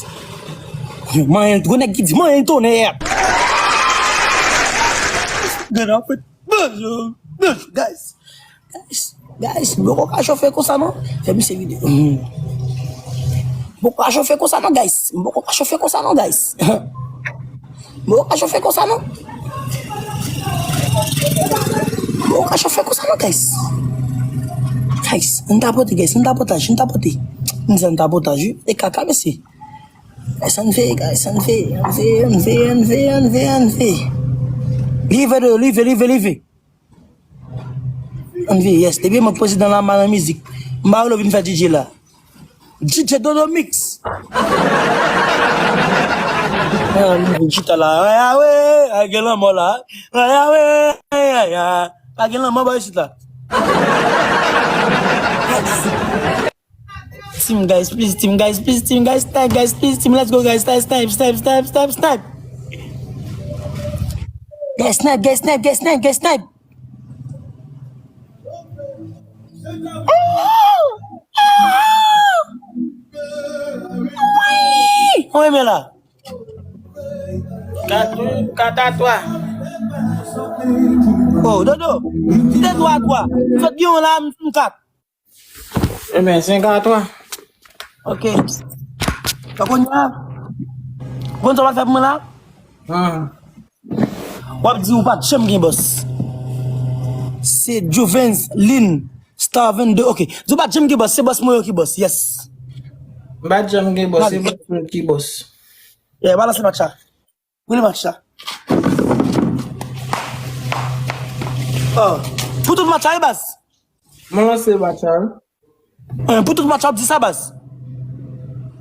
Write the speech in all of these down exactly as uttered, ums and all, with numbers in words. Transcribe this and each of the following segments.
guys. Manyen, gwo nèg ki di, "Manyen tonè." Grann ap fèt. Bonjou, bonjou, guys. Guys, guys, m poko ka chofe konsa non. Fè misye vide. Hmm. M poko ka chofe konsa non, guys. M poko ka chofe konsa non, guys. M poko ka chofe konsa non. M poko ka chofe konsa non, guys. Guys, ann tapote, guys, ann tapotaj, ann tapote. M di ann tapotaj, wi. E kaka, mesye. Guys, ann veye, guys, ann veye, ann veye, ann veye, ann veye, ann veye, ann veye. Live, live, live, live. Ann veye, yes. Depi mwen prezidan la, m pa nan mizik. M pa vle vin fè D J la. D J Dodo Mix. Ah, m vin chita la. Ay, ah, wi, ay, gen lanmò la. Ay, ah, wi, ay, ay, ay. Pa gen lanmò, bò isit la. Team, guys, please, team, guys, please, team, guys, snipe, guys, please, team, let's go, guys, snipe, snipe, snipe, snipe, snipe, snipe. Guys, snipe, guys, snipe, guys, snipe, guys, snipe. Wi! Mwen renmen la. Kat, kat a twa. Oh, Dodo. Se twa a twa. Sot gen yon la, m kat. Ebyen, senk a twa. Ok. Donk, kounye a, konn sa w ap fè pou mwen la? Hmm. W ap di ou pa t janm gen bòs. Se Juvens, Lin, Star vennde, ok. Di ou pa t janm gen bòs, se bòs mwen yo ki bòs, yes. M pa t janm gen bòs, se bòs mwen ki bòs. Yeah, balanse match la. Pou le match la. Oh. Pou tout match la, wi, baz. Mwen lanse match la, wi. Eh, pou tout match la, w ap di sa, baz.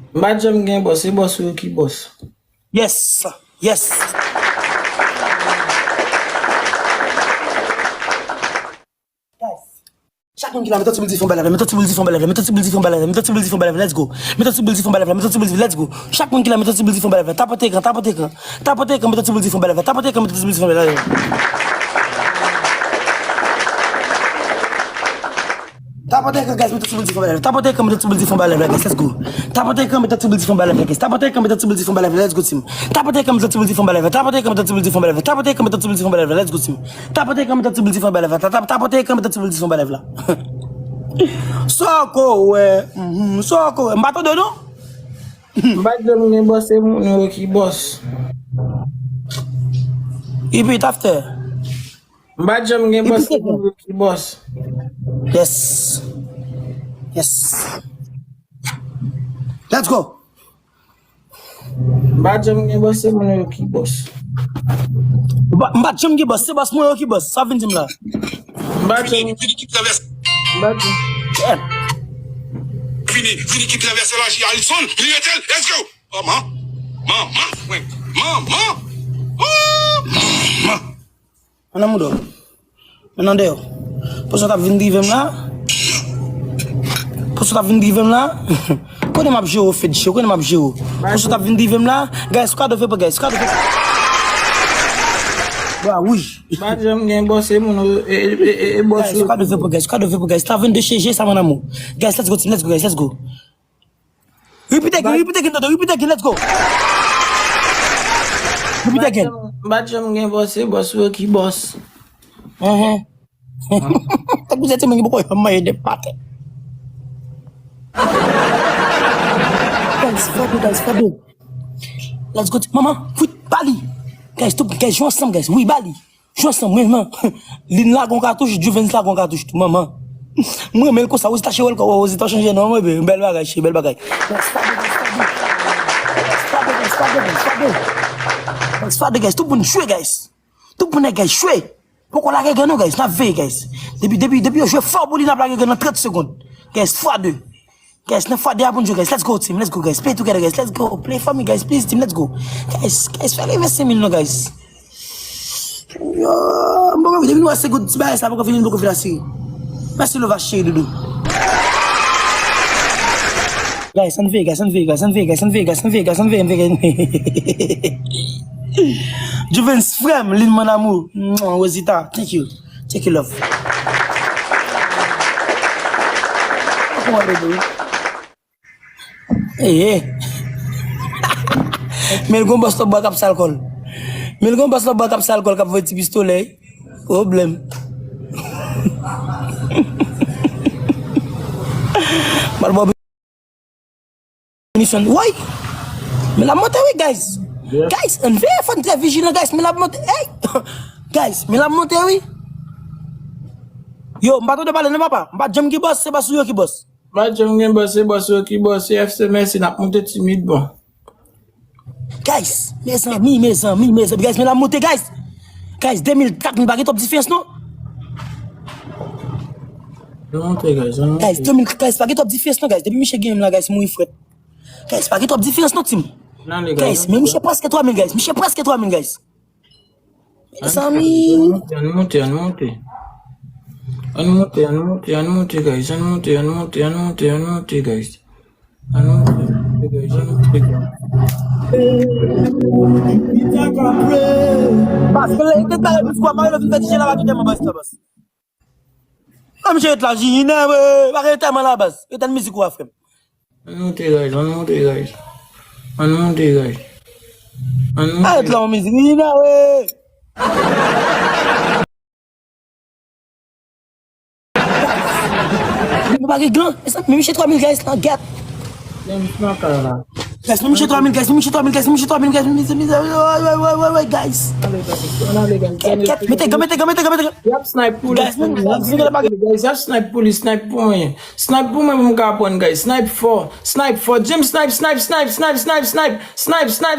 M pa t janm gen bòs, se bòs ou yo ki bòs. Yes. Yes. Guys, chak moun ki la, met yon ti boul dife, yon bèl afè, met yon ti boul dife, yon bèl afè, met yon ti boul dife, yon bèl afè, met yon ti boul dife, yon bèl afè, let's go. Met yon ti boul dife, yon bèl afè, met yon ti boul dife, let's go. Chak moun ki la, met yon ti boul dife, yon bèl afè, tapote ekran, tapote ekran, tapote ekran, met yon ti boul dife, yon bèl afè, tapote ekran, met yon ti boul dife, yon bèl afè. Tapote ekran, guys, met yon ti boul dife, yon bèl afè, tapote ekran, met yon ti boul dife, yon bèl afè, guys, let's go. Tapote ekran, met yon ti boul dife, yon bèl afè, guys, tapote ekran, met yon ti boul dife, yon bèl afè, let's go, team. Tapote ekran, met yon ti boul dife, yon bèl afè, tapote ekran, met yon ti boul dife, yon bèl afè, tapote ekran, met yon ti boul dife, yon bèl afè, let's go, team. Tapote ekran, met yon ti boul dife, yon bèl afè, tap-, tapote ekran, met yon ti boul dife, yon bèl afè la. Sa w ko wè, mhm, sa w ko wè, m pa tande w non. M pa t janm gen bòs, se moun yo ki bòs. Repeat after. M pa t janm gen bòs, se moun yo ki bòs. Yes. Yes. Let's go. M pa t janm gen bòs, se moun yo ki bòs. M pa, m pa t janm gen bòs, se bòs mwen yo ki bòs. Sa w vin di m la. M pa t janm. Vini, vini ki travèse. M pa t janm. Yeah. Vini, vini ki travèse laji Alison, li rete l, let's go. Manman, manman, mwen, manman, oh, manman. Ann nan mouda w. Ann nan dèyè w. Poso t ap vin drive m la. Poso t ap vin drive m la. Konnen m ap jere w, Fedje, konnen m ap jere w. Poso t ap vin drive m la. Guys, kado fè pran, guys, kado fè. Bra wouj. Pa janm gen bòs, se moun, e, e, e, e bòs. Guys, kado fè pran, guys, kado fè pran, guys. T ap vin de chez J S, mon amour. Guys, let's go, team, let's go, guys, let's go. Repeat again, repeat again, Dodo, repeat again, let's go. Repeat again. M pa t janm gen bòs, se bòs ou yo ki bòs. Mhm. Tankou se timoun ki poko janm manje de pate. Guys, fado, guys, fado. Let's go, manman, fout, ba li. Guys, tout, guys, jwe ansanm, guys. Wi, ba li. Jwe ansanm, mwen, man. Lin lage yon katouch, Juvens lage yon katouch tou, manman. Mwen renmen l konsa, Rosie ta cheri l, Rosie ta chanje non, mwen, bèl bagay, cheri, bèl bagay. Guys, fado, guys, fado. Guys, fado, guys, fado, guys, fado. Guys, fado, guys, tout moun jwe, guys. Tout pou nèg, guys, chwe. Poko lage gen non, guys. N ap veye, guys. Depi, depi, depi yo jwe fò pou li, n ap lage gen nan trant segonn. Guys, fwa de. Guys, nan fwa de a pou n jwe, guys. Let's go, team. Let's go, guys. Play together, guys. Let's go. Play for me, guys. Please, team. Let's go. Guys, guys, fè leve senk mil non, guys. Yo, m poko depi nou wè se goud ti bagay sa poko fini, m poko fin asire. Mèsi Lova cheri doudou. Guys, ann veye, guys, ann veye, guys, ann veye, guys, ann veye, guys, ann veye, guys, ann veye, ann veye. Juvens frèm, Lin mon amour. Mwah, Rosita, thank you. Thank you, love. Kòman yo di? Ey, ey. Men l gon bòs lòt bò k ap sal kò l. Men l gon bòs lòt bò k ap sal kò l k ap voye ti pistolè. Pwoblèm. M al ba w minisyon. Woy! Men l ap monte wi, guys. Guys, ann veye, fò n trè vijilan, guys. Men l ap monte. Ey! Guys, men l ap monte wi. Yo, m pa tande pale non, papa. M pa t janm gen bòs, se bòs ou yo ki bòs. Pa janm gen bòs, se bòs yo ki bòs, se F C Mèsi, n ap monte timid, bon. Guys, mezanmi, mezanmi, mezanmi, guys, men l ap monte, guys. Guys, de mil kat mil pa gen twòp diferans, non. Ann monte, guys, ann monte. Guys, de mil, guys, pa gen twòp diferans, non, guys. Depi misye gen m la, guys, mouri frèt. Guys, pa gen twòp diferans, non, team. Ann ale, guys, guys, men misye prèske twa mil, guys. Misye prèske twa mil, guys. Mezanmi. Ann monte, ann monte, ann monte. Ann monte, ann monte, ann monte, guys. Ann monte, ann monte, ann monte, ann monte, guys. Ann monte, ann monte, guys. Ann monte, guys. Paske lè te ta yon squad, mwen vin fè ti jè la, pa kite mwen bas la, bas. Ann jere la, jina, pa rete mwen la, bas. Rete mizik ou a, frè m. Ann monte, guys, ann monte, guys. Ann monte, guys. Ann monte. Arèt la, yon mizik. Wi, nan, wi. Nou pa gen glan. E sa, men misye twa mil, guys, la, gèt. Menm makak la. Guys, men misye twa mil, guys, men misye twa mil, guys, men misye twa mil, guys, men misye, misye, woy, woy, woy, woy, woy, guys. Ann ale, guys, ann ale, guys. Gèt, gèt, mete glan, mete glan, mete glan, mete glan. Y ap snipe pou li, guys, men, guys, men, guys, men, guys, y ap snipe pou li, snipe pou mwen. Snipe pou mwen pou m ka aprann, guys. Snipe fò. Snipe fò. James, snipe, snipe, snipe, snipe, snipe, snipe, snipe, snipe.